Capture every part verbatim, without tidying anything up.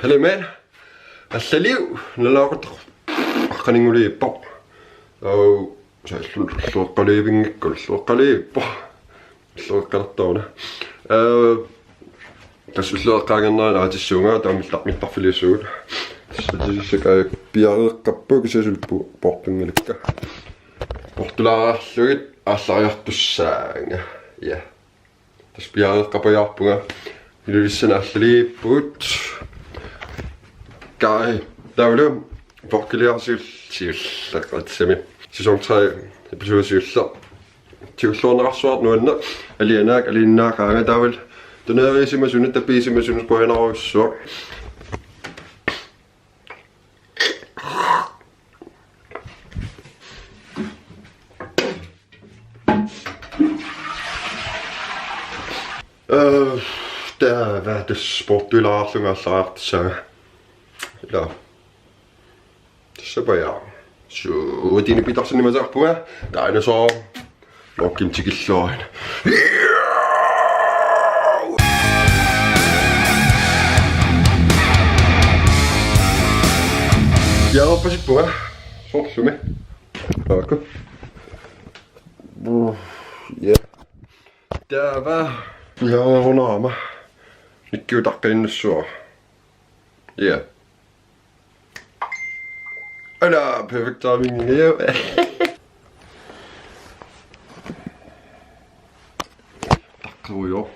Hello, mate. Allaliu, nalaqutaq. Aqqaninnguliippoq. Au, saallun ullueqqaliivinngikku ullueqqaliippoq. Ullueqqalertoruna. Eh, tassa ullueqqaanngornerani aatissuunga taamillarnittarfiliissuugut. Tassa tassa piareeqqapput kisianni suli pu-, poortunngilikka. Poortulaarlugit aallariartussaanga. Ja. Tassa piareeqqapajaarpunga. Ilulissani allaliippugut. Kai, taavalu poortulaarsiul-, siulleqatsimi. Sæson tre, episode siulleq. Siullerneqarsuaq nuanneq. Alianaak, aliinnaaqaanga taavalu. Tuneerisimasunut, tapiisimasunut qujanarujussuaq. Eh, taava tassa poortulaarlunga aallariartussaanga. Ila. Tassa paja. Suutini pitarsinnimasaarpunga. Dinosaur. Lorkim tikilluarina. Piareerpasippunga. Soorlumi. Taakku. Uh, ja. Taava. Piareerunaama. Nikkiutaqqiinnassuara. Ja. Ala, perfect timing, ja. Taqqujoq.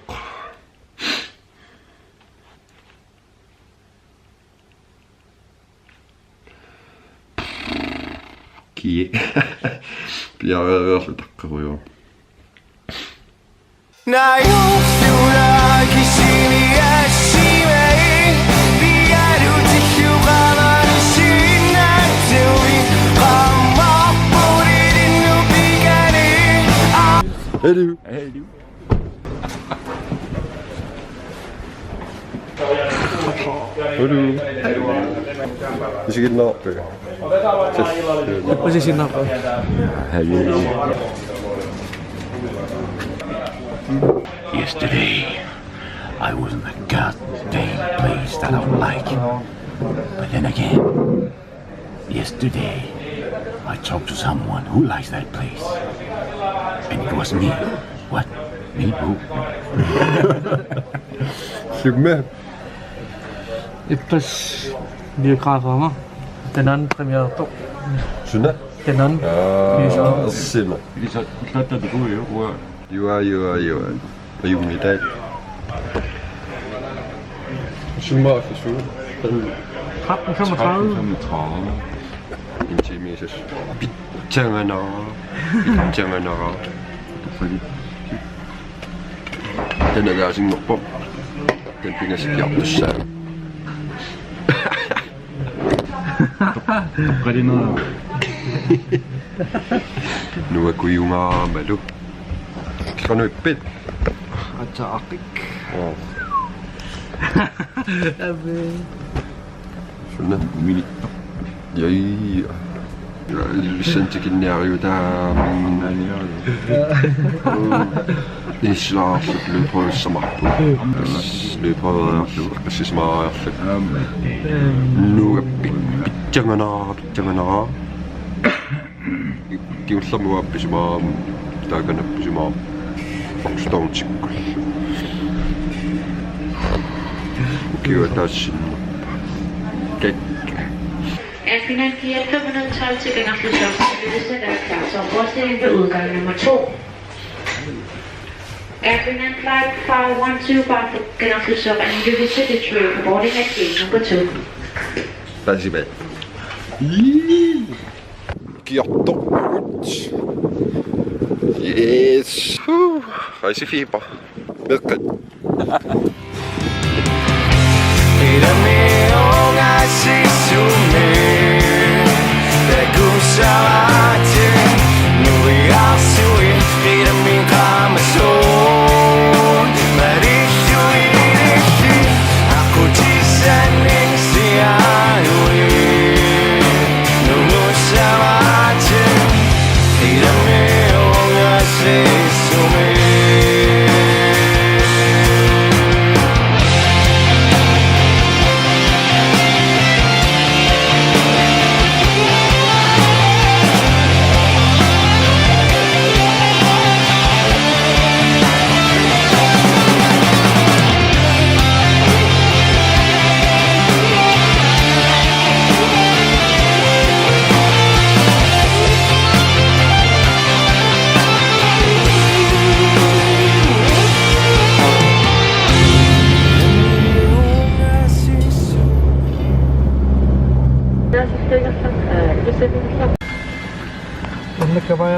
Ki. Piareerlu taqqujoq. Hello. Hello. Hello. Isiginnaarpit? Isiginnaarpit? Hello. Yesterday, I was in a goddamn place that I don't like. But then again, yesterday, I talked to someone who likes that place. And it was me. What? Me? Who? Summi? Ippassaq biografiama. Taanna premiertoq. Suna? Taanna. Aa, suna. Ilisa, ilaatta tukuju, ua. Jua, jua, jua. Ajunngilaq. Summa affisu. Tretten femogtredive. Tretten femogtredive. En time i ses. Pitsanganaq. Pitsanganaq. Taanna taasinngorpoq. Taanna pingasikkiartussaaq. Toqqalinera. Nuakujungaamalu. Qanoq ippit? Aatsaat aaqqik. Oo. Abe. Suna? Minittoq. Jai. Illissantikinniariutaa. Islaarluk løbhøjessamarput. Løbhøjeriarluk, qassisimaariarluk. Nuga pit-, pitsanganaq, pitsanganaq. Kingullermik uanga appisimaarama, taakanappisimaarama. Boxdownsikkullu. Ukiup ataasinnarpaa. Kak. Air Greenland Flight fem hundrede tolv til Kangerlussuaq, Ilulissat er klar til ombordsstigning ved udgang nummer to. Air Greenland Flight five one two bound for Kangerlussuaq and Ilulissat, departure for boarding at gate number two. That's it, mate. Kiartorpugut. Yes. Woo. Rejsefeber. Meeqqat.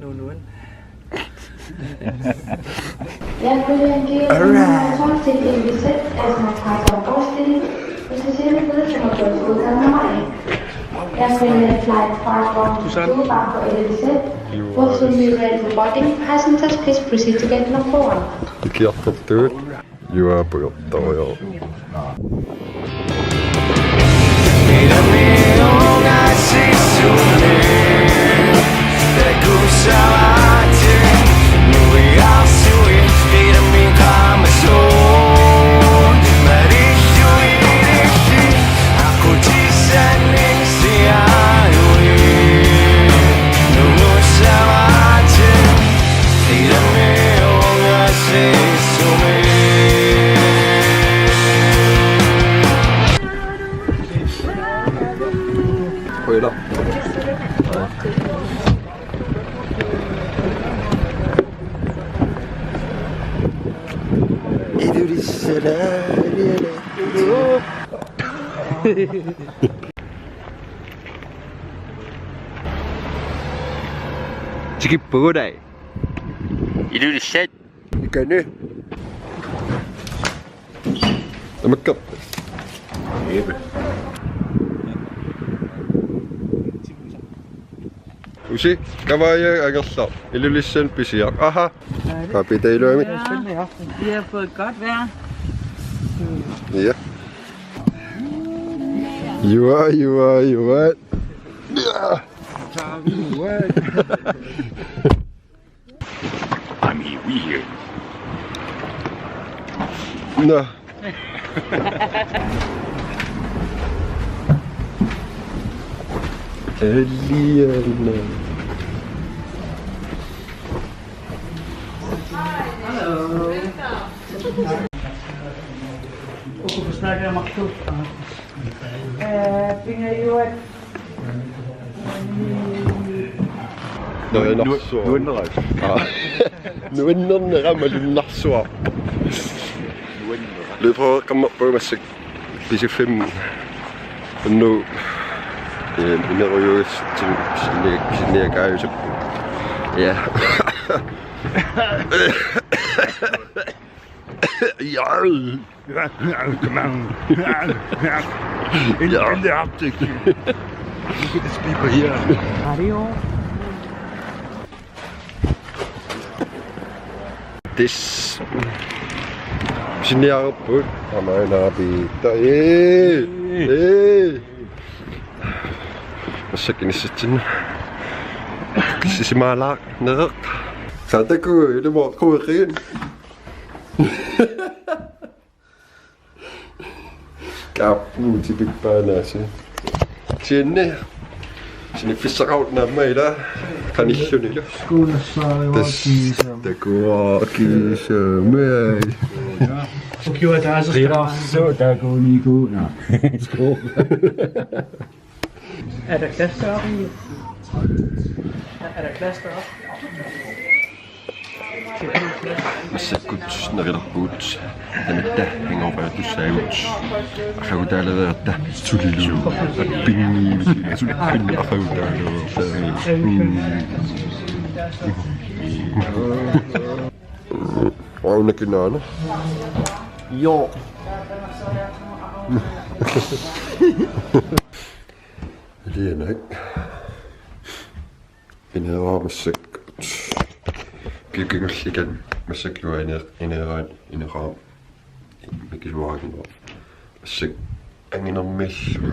Nunuan. All right. Til Ilulissat, altså Carson Austin, passagererne bedes om at gå i udgang nummer et. Air Greenland Flight five one two bound for Ilulissat. Will soon be ready for boarding. Passengers, please proceed to gate number one. Ikiartortugut. Juaappugut tarujoq. Qujanaq. Tikippagu dai. Ilulissat. Ikani. Tamakkerput. Iipi. Usi, kavaajaa angerlaq. Ilulissani pisiaq. Aha. Papi tailuami. Ja, vi har fået godt vejr. Ja. Jua, jua, jua. Ja. I'm here, we here. Nå. Alien. Hallo. Hvorfor snakker jeg meget klogt? Øh, Inger Johan. Nuannersuaq. Nuanneraq. Aa. Nuannernerama lunnarsuaq. Løbreqqammerpugut massakkut. Pisiffimmut. Nu. Øhm, inerujuussutsimik pisiniak-, pisiniakaajusupput. Ja. Ja. In, in the Arctic. Look at these people here. This. Pisiniarput. Amainaapi. Ee. Ee. Massakkut inissatsinnut. Sisimaalaarneq. Saataku ilimo kuiqin. Kaappuutipippaanaasi. Sinni. Siniffissaqarutta aamma ila qanillunilu. Skuunassaarumaartiisa. Takuaa kiisami. Ukiuataasa. Qilarsu takuunikuuna. Skov. Er der glas deroppe i? Massakkut nerilerpugut. Tamatta hangover-tussaagut. Arragutaaleriarta sulilu. Pinni, sulilu, pinni arragutaaleriarta. Auna kinaana. Joo. Lianak. Ineeraaq massakkut. Kikingullikan massakkut ineer-, ineeraaq, ineeraaq. Mikisuaraanngilaq. Massakkut anginermillu.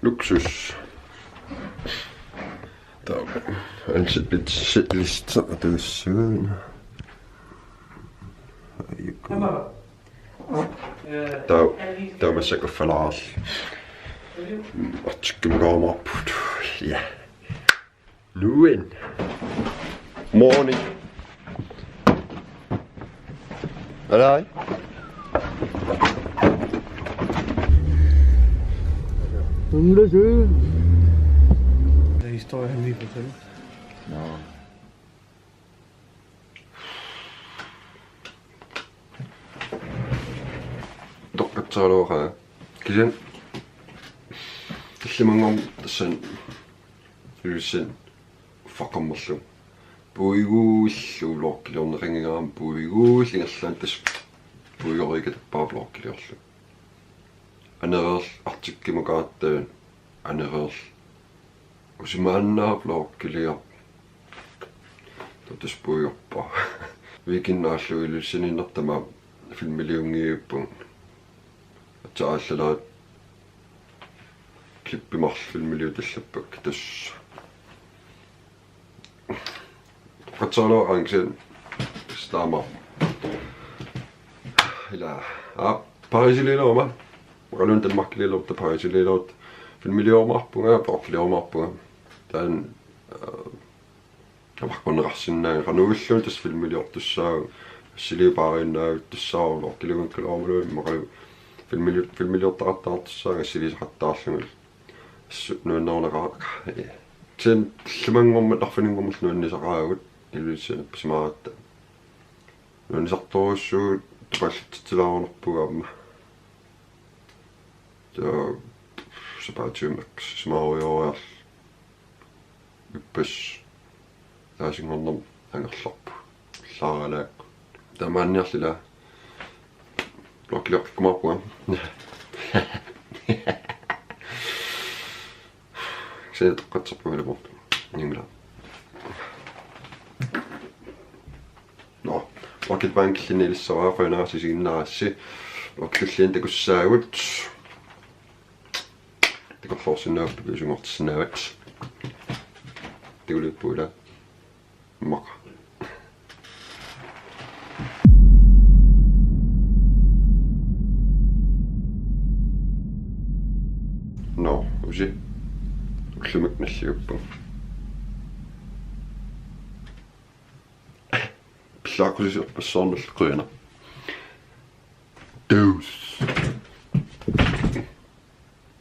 Luksus. Taava. Ansat bit shitlist atussavana. Ajuku. Taava, taava massakkut affalaarluni. Arctic-imut kaamaarpugut. Ja. Nuan. Morning. Alai. Den historie, han lige fortæller. Nå. Toqqassagaluaqaanga. Kisianni tallimanngormat tassani Ilulissani uffaqqammerlugu. Puiguillu vloggiliorneqanngikkaanni puiguillu ingerlaannaq tassa puigorikatappaa vloggiliorlugu. Anereerl-, Arctic-imut kaattaan anereerl-, usimaannaap vloggilior-, totuspuiorpa. Weekend aallugu Ilulissaniinnartama filmiliunngippunga. Aatsaat aallalaat klippi marluk filmiliutallappakka tassa. Toqqassagaluaqaanga kisianni taama. Ila. Aa, Parisiliileruma. Maqaluun Danmarkiliilerutta Parisiliilerutta. Filmiliumaarpunga, vloggiliumaarpunga. Taanna, aa, tamakkunneqarsinnaanngilaq. Qanuilluunniit tassa filmiliortussaavugut. Assiliipaariinnaavittussaavoq vloggiliunngikkaluarmalugit immaqalu filmili-, filmiliortaqattaartussaagama assiliisaqattaarlugulu. Assut nuannerunaqaaq. Kisianni tallimanngormat arfininngormat nuannisaqaagut Ilulissani nappasimaaratta. Nuannisartorujussuugut, tupallatsitsilaarunarpugut aamma. Taava sapaatip akunneri simaarujooriarlugu. Ippassaq ataasinngornermi angerlarpugut. Allaaralaakku. Taamaanniarli ilaa. Vloggiliortikkumaarpunga. Kisianni toqqassarpunga ilaa. Ninglaa. Nå, Rocket Bankillinni ilissavara, qujanaq isiginnaarassi. Rocket Bankillinni takussaagut. Takorloorsinnaavat, takusinngortissinnaavat. Takuliuppuula. Maqa. Nå, usi. Ullumi nalliuppunga. Pillaaqqusisarpassuarnullu qujanaq. Deus.